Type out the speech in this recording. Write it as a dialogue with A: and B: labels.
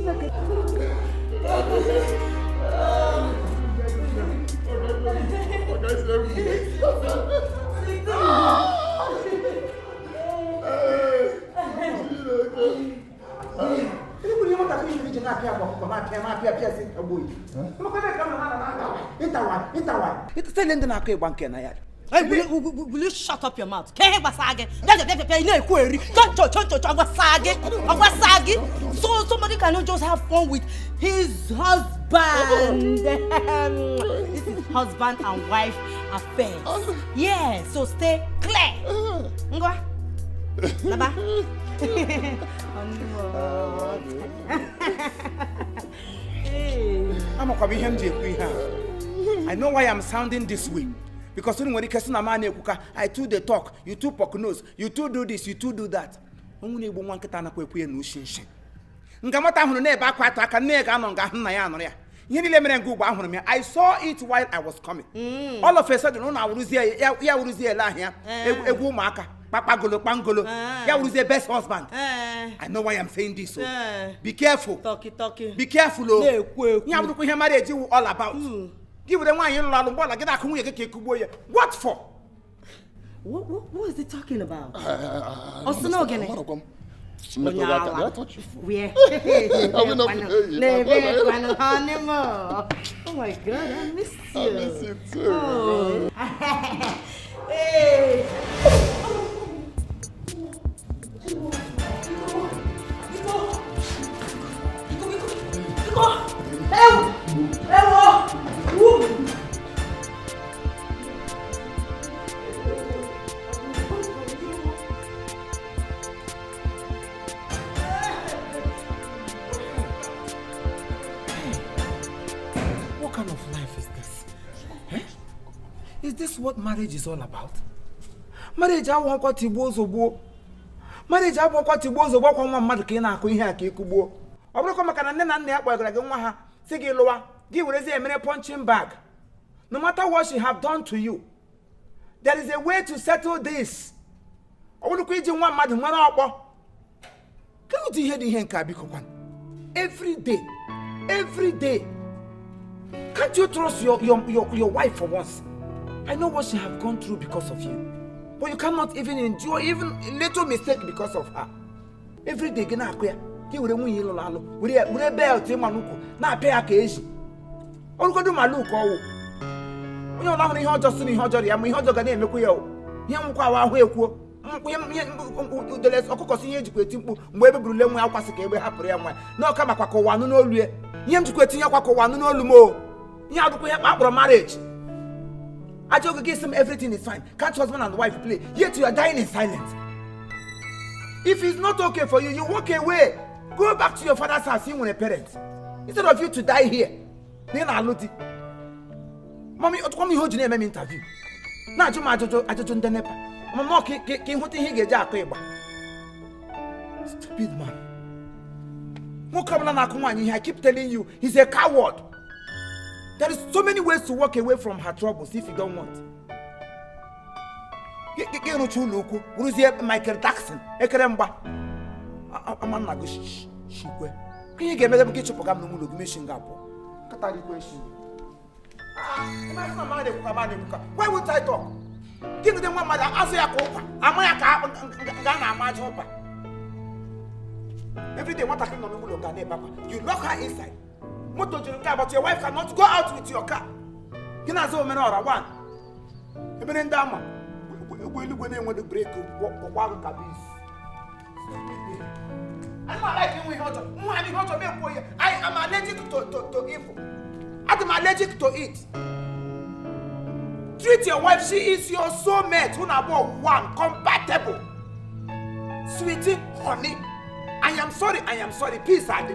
A: Chineke. Kedu ihe nwatakịrị yiri ji na-apịa agwa ọkụkọ ma apịa ma apịa apịa si agbo yi? Ịtawa ịtawa ịtasele ndị na-akụ ịgba nke na ya.
B: Hey, will you shut up your mouth? Ka ihe gbasara gị? Bịa bịa bịa bịa ị na-ekwu eri. Chọ chọ chọ chọ chọ gbasara gị. Ọ gbasara gị. So somebody cannot just have fun with his husband. This is husband and wife affairs. Yeah, so stay clear. Ngwa. Laba. Hey.
A: Amakwa m ihe m ji ekwu ihe a. I know why I'm sounding this way. Because unu nwere ike sị na m a na-ekwuka, I too dey talk, you too poke nose, you too do this, you too do that. Onwụ na-egbu nwa nkịta anakwa ekwu ya na ushi nshi. Nga nwata hụrụ na-ebe akwa atụ aka, nne ya ga-anọ nga ahụ nna ya anọrọ ya. Ihe niile mere nga ugbo ahụrụ m ya. I saw it while I was coming. All of a sudden, ụnụ awụrụzie ya, ya wụrụzie ele ahịa egwu ụmụaka kpakpagolo kpangolo, ya wụrụzie best husband. I know why I'm saying this o. Be careful.
B: Talky talky.
A: Be careful o.
B: Na-ekwu ekwu.
A: Ihe abụrụkwa ihe marriage wụ all about. Gị were nwaanyị lụrụ alụ mgbe ọla gị na-akụ nwunye gị ka ị kụgbuo ya. What for?
B: What is he talking about? Ọ sị na ogene?
C: Onye
B: ala. Where? Oh my God, I missed you.
C: I miss you too.
B: Oh. Hey.
A: What kind of life is this? Eh? Is this what marriage is all about? Marriage awụọkwa tigbuo ozugbo. Marriage abụọkwa tigbuo ozugbo ọkwa nwa mmadụ ka ị na-akụ ihe a ka ị kụgbuo. Ọ bụrụkwa maka na nne na nna ya kpọgara gị nwa ha si gị lụwa, gị werezie emere punching bag. No matter what she have done to you, there is a way to settle this. Ọ bụrụkwa iji nwa mmadụ nwere ọkpọ. Kedu ụdị ihe dị ihe nke a biko kwanụ? Every day, every day. Can't you trust your wife for once? I know what she have gone through because of you. But you cannot even endure even a little mistake because of her. Every day gị na-akụ ya, gị were nwunye ịlụrụ alụ, were belt ịma n'ukwu na-apịa ya ka ezi. Ọrụgodu malu ka ọwụ. Onye ọla hụrụ ihe ọjọọ sị na ihe ọjọọ dị ya ma ihe ọjọọ ga na-emekwa ya o. Ihe nwụkwa awa ahụ ekwuo. Ihe udele ọkụkọ sị ihe ejikwa eti mkpu mgbe ebe burule nwa ya kwasị ka egbe hapụrụ ya nwa ya. Na ọka makwa ka ụwa nụ n'olu ya. Ihe m jikwa etinye akwa ka ụwa nụ n'olu m o. Ihe adụkwa ihe akpọrọ marriage. Ajọ oge gị sị m everything is fine. Can't husband and wife play? Yet you are dying in silence. If it's not okay for you, you walk away. Go back to your father's house, ị nwere parents. Instead of you to die here. Na ị na-alụ di. Mami, ọtụkwa m ihe o ji na-eme m interview. Na-ajụ m ajụjụ ajụjụ ndị NEPA. Mama ka ịhụta ihe ị ga-eji akụ ịgba. Stupid man. Nwoke ọbụla na-akụ nwaanyị ihe, I keep telling you, he's a coward. There is so many ways to walk away from her troubles if you don't want. Gị rụcha ụlọ ukwu, rụzie Michael Jackson, ekere mgba. Ama nna gị shikwe. Ka ihe ga-emebe gị chụpụga m n'ụlọ gị meshi nga pụọ. Kata gị kwe shi. Why would I talk? Gị gide nwa mmadụ azụ ya ka ụkwa, ama ya ka nga a na-ama aja ụpa. Every day nwatakịrị nọ n'ụlọ ga na-ebe akwa. You lock her inside. Moto juru nke but your wife cannot go out with your car. Gị na-azụ omere ọra one. Ebere ndị ama egwu eluigwe na-enweghị breki gwọkwa gị ka bis. I don't like inwe ihe ọjọọ. Nwa ihe ọjọọ m ekwuo ya. I am allergic to evil. I'm allergic to it. Treat your wife, she is your soulmate. Unu abụọ one, compatible. Sweetie, honey, I am sorry, I am sorry. Peace, Adi.